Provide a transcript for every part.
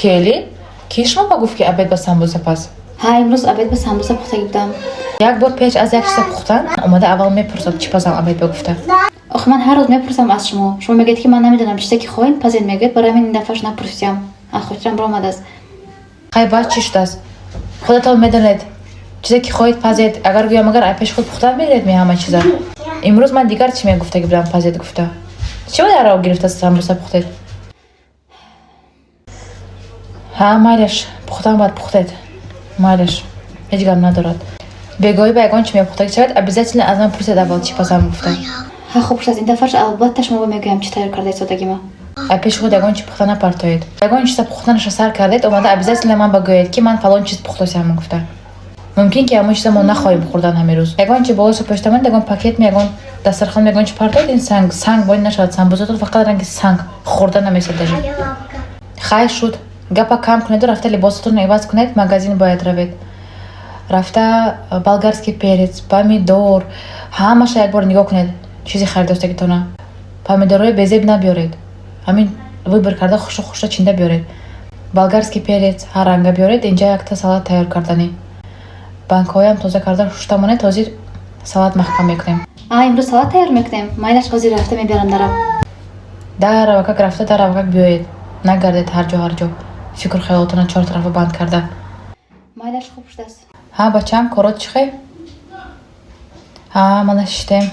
Келин, ки шумо ба гуфт, ки обед ба самбуса паз? Ҳа, имрӯз обед ба самбуса пухтагӣ будам. Як бор пеш аз як чиза пухтан омада аввал мепурсад, чӣ пазам обед ба гуфта. Охи, ман ҳар рӯз мепурсам аз шумо. Шумо мегӯед, ки ман намедонам, чизе ки хоҳем, пазед мегӯед. Барои ҳамин ин дафъаш напурсидам, аз хотирам баромадааст. Хай, баъд чӣ шудааст? Худатон медонед, чизе ки хоҳед, пазед. Агар гӯям, агар ай пеши худ пухтан мегиред, ме ҳама чиза. Имрӯз ман дигар чӣ мегуфтагӣ будам, пазед гуфта? Чӣ ба дарро гирифта самбуса пухтед? Ҳа, майлаш, пухтан баъд пухтед, майлаш, ҳеҷ гап надорад. Бегоҳӣ ба ягон чӣ мепухтагӣ шавед, обязательно аз ман пурсед аввал, чӣ пазам гуфта. Ҳа, хуб шудааст. Ин дафъаш албатта шумо мегӯям, чӣ тайёр карда истодагима. Ай пеши худ ягон чӣ пухта напартоед. Ягон чиза пухтанаша сар кардед, омада обязательно ман ба гӯед, ки ман фалон чиз пухтосиам гуфта. Мумкин, ки ҳамон чиза мо нахоҳем хӯрдан ҳамин рӯз. Ягон чи болоша пошта монед, ягон пакет ми, ягон дастархон, ягон чи партоед, ин санг санг бояд нашавад. Самбусатон фақат ранги санг, хӯрда намешавад даже. Хай, шуд, гапа кам кунеду рафта либосатонро иваз кунед, магазин бояд равед. Рафта болгарский перец, помидор, ҳамаша як бор нигоҳ кунед, чизи харидоштагитона. Помидорҳои безеб набиёред, ҳамин выбор карда, хушу хушта чинда биёред. Болгарский перец ҳар ранга биёред. Инҷа якта салат тайёр карданӣ. Банкҳоям тоза карда шушта монед, ҳозир салат маҳкам мекунем. А, имрӯз салат тайёр мекунем? Майлаш, ҳозир рафта мебиёрам дарав. Даравакак рафта, даравакак биёед. Нагардед ҳар ҷо, ҳар ҷо, фикру хаёлотона чор тарафа банд карда. Майлаш, хуб шудааст. Ҳа, бачаам, корот чӣ хел? Ҳа, мана шиштем,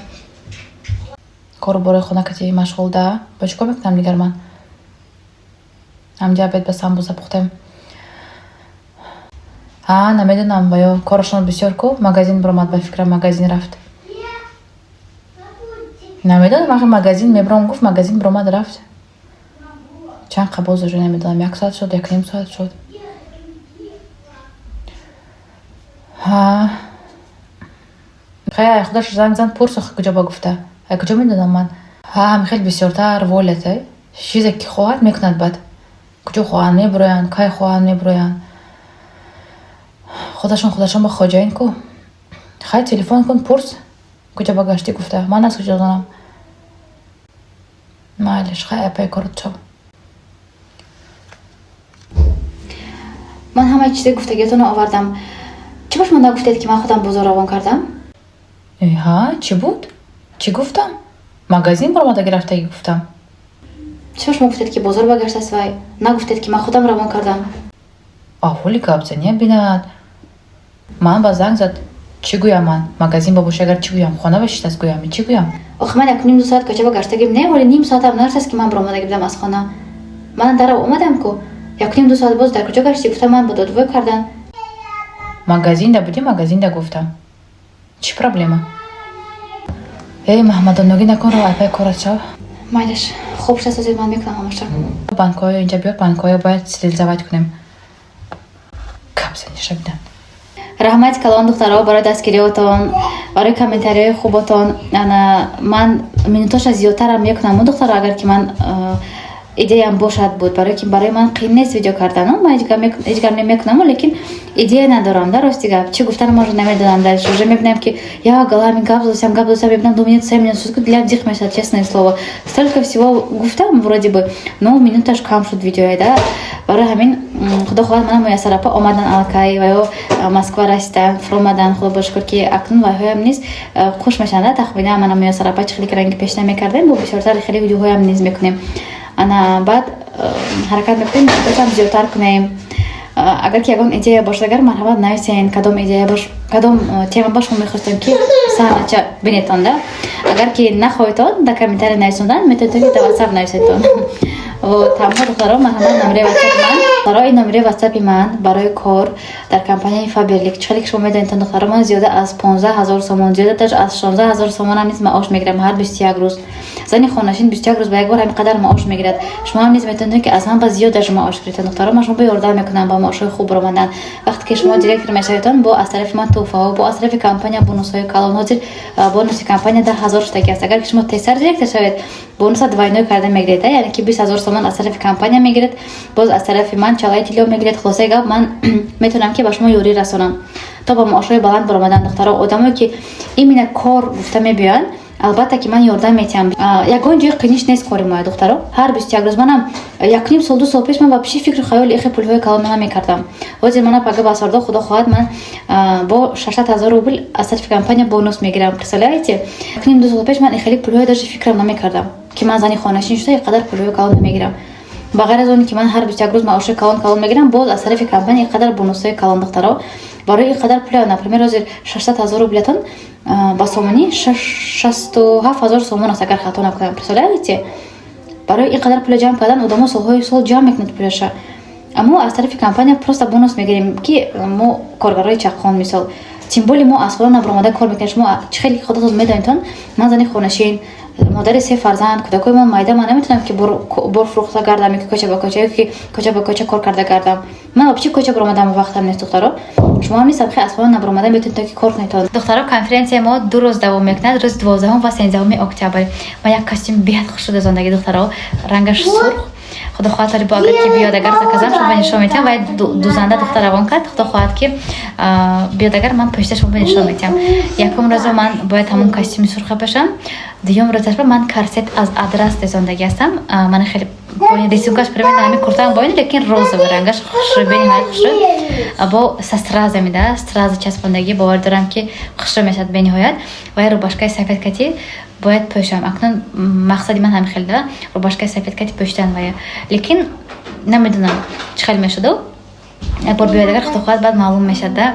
кору борои хона кати машғул да. Бо чӣ кор мекунам дигар ман? Ҳамҷа обед ба самбуса пухтем. Ҳа, намедонам, ва ё корашон бисёр ку, магазин биромад, ба фикрам, магазин рафт. Намедонам, ахи, магазин мебиром гуфт, магазин биромад, рафт. Чанд қабоз уже намедонам, як соат шуд, якним соат шуд. Ҳа, хай, худаш занг зан, пурс, охи, куҷо ба гуфта. Ай куҷо медонам ман? Ҳа, ҳам хел бисёртар волят, чизе ки хоҳад, мекунад. Баъд куҷо хоҳанд, мебуроянд, кай хоҳанд, мебуроянд. Худашон худашон ба хоҷаин ку. Хай, телефон кун, пурс, куҷо ба гаштӣ гуфта. Ман аз куҷо донам? Майлиш, хай, апай корот шав. Ман ҳамаи чизе гуфтагиятонро овардам. Чӣ ба шумо нагуфтед, ки ман худам бозор равон кардам? Ҳа, чӣ буд? Чӣ гуфтам? Магазин баромадаги рафтагӣ гуфтам. Чӣ ба шумо гуфтед, ки бозор баргаштааст? Вай нагуфтед, ки ман худам равон кардам. Аҳволи гапзания бинад. Ман ба занг зад, чӣ гӯям ман? Магазин ба боши агар, чӣ гӯям? Хона ба шиштаст гӯям, чӣ гӯям? Охи, ман якуним ду соат кӯча ба гаштагим не, вале ним соатам нарасаст, ки ман баромадаги будам аз хона. Ман дарав омадам ку, якуним ду соат боз дар куҷо гаштӣ гуфта, ман ба додвой кардан. Магазинда будӣ, магазинда гуфтам. Чӣ проблема? Эй, Маҳмадоногӣ накун, рав, айпай корат шав. Майлаш, хуб шудааст, ҳозир ман мекунам ҳамаша. Банкҳоё инҷа биёр, банкҳоё бояд стерилизовать кунем. Гапзаниша бидан. Раҳмати калон, духтаро, барои дастгириотон, барои комментариҳои хуботон. Ана, ман минутоша зиёдтарам мекунам, духтаро, агар ки ман идеям бошад буд, барое ки барои ман қиин нест видео кардану ман ҳеҷ гап намекунаму, лекин идея надорам да. Рости гап, чӣ гуфтан может намедонам. Дальше уже мебинам, ки я галами гап задасам, гап задасам, мебинам, 2 минут, 3 минут шуд, дилам диқ мешавад, честное слово. Столько всего гуфтам вроде бы, но минуташ кам шуд видеоя да. Барои ҳамин, худо хоҳад, мана Муяссар апа омадан аллакай, ва ё Москва расидан, фуромадан, худо ба шукр, ки акнун вайҳоям низ хуш мешаванд. Тахминан мана Муяссар апа чӣ хеле ки ранги пешина мекардем, бо бисёртар хеле видеоҳоям низ мекунем. Ана, баъд ҳаракат мекунем, минуташам зиёдтар кунем. Агар ки ягон идея бошад, агар, марҳамат, нависен, кадом идея бош, кадом тема бош, мо мехостем, ки саҳнача бинетон да. Агар ки нахоҳедон дар комментария нависондан, метавонед, ки дар Ватсап нависетон. Вот, ҳамҳо, духтаро, марҳамат, номери Ватсапи ман, барои номери Ватсапи ман барои кор дар компанияи Фаберлик. Чӣ хеле ки шумо медонед, духтаро, ман зиёда аз 15 000 сомон, зиёда даже аз 16 000 сомонам низ маош мегирам ҳар 21 рӯз. Зани хонашин 21 рӯз ба як бор ҳамин қадар маош мегирад. Шумо ҳам низ метавонед, ки аз ҳам ба зиёд даже маош гиред, духтаро. Ман шумо ба ёрдам мекунам ба маошҳои хуб баромадан. Вақте ки шумо директор мешаведон, бо аз тарафи ман тӯҳфаҳо, бо аз тарафи компания бонусҳои калон. Ҳозир бонуси компания 10 000 шудаги аст. Агар ки шумо тезтар директор шавед, бонуса двойной карда мегиред, яъне ки 20 000 сомон аз тарафи компания мегиред, боз аз тарафи ман чалаи тилло мегиред. Хулосаи гап, ман метавонам, ки ба шумо ёрӣ расонам то ба маошҳои баланд баромадан. Духтаро, одамое ки именно кор гуфта мебиёянд. Албатта, ки ман ёрдам метиҳам. Ягон ҷои қиниш нест кори моя, духтаро. Ҳар 21 рӯз манам 1,5 сол, 2 сол пеш ман вообще фикру хаёли ихе пулҳои калон намекардам. Ҳозир мана пага басордо, худо хоҳад, ман бо 600 000 рубл аз тарафи компания бонус мегирам. Представляете, 1,5, 2 сол пеш ман ихели пулҳои даже фикрам намекардам, ки ман зани хонашин шуда иқадар пулҳои калон намегирам. Ба ғайр аз оне ки ман ҳар 21 рӯз маоши калон калон мегирам, боз аз тарафи компания иқадар бонусҳои калон. Духтаро, барои ин қадар пуля, например, ҳозир 600 000 рублятон ба сомонӣ 67 000 сомон аст, агар хато накунам. Представляете, барои ин қадар пуля ҷамъ кардан одамо солҳои сол ҷамъ мекунад пуляша. Аммо аз тарафи компания просто бонус мегирем, ки мо коргарои чаққон, мисол, тем более мо аз хона набаромада кор мекунем. Шумо чӣ хеле худатон медонедтон, ман зани хонашин, модари се фарзанд, кӯдакои ман майда, ман наметавонам, ки бор фурӯхта гардам, ки кӯча ба кӯча, ки кӯча ба кӯча кор карда гардам. Ман вообще кӯча баромадам вақтам нест. Духтаро, шумо ҳам нестам, хе аз хона набаромада метавонед, ки кор кунед. Духтаро, конференсия мо 2 рӯз давом мекунад, рӯзи 12-ум ва 13-уми октябр. Ман як костюм беҳад хушрӯ дозондагӣ, духтаро, рангаш сурх. Худо хоҳад, толибо агар ки биёд, агар заказам, шумо нишон метиҳам. Вай дузанда духтар равон кард. Худо хоҳад, ки биёд, агар ман пӯшида шумо нишон метиҳам. Якум рӯзо ман бояд ҳамон костюми сурха пӯшам, дуюм рӯзашба ман корсет аз адрас дезондагӣ ҳастам. Ман хеле рисункаш примерно ҳамин куртаам боин, лекин розовый, рангаш хушрӯ, бениҳоят хушрӯ, бо са страза мида, страза часпондагӣ. Бовар дорам, ки хушрӯ мешавад бениҳоят. Вай рубашкаи сафед кати бояд пӯшам. Акнун мақсади ман ҳамин хел да, рубашкаи сафед кати пӯшидан вая, лекин намедонам, чӣ хел мешуду. Як бор биёяд агар, худо хоҳад, баъд маълум мешавад да.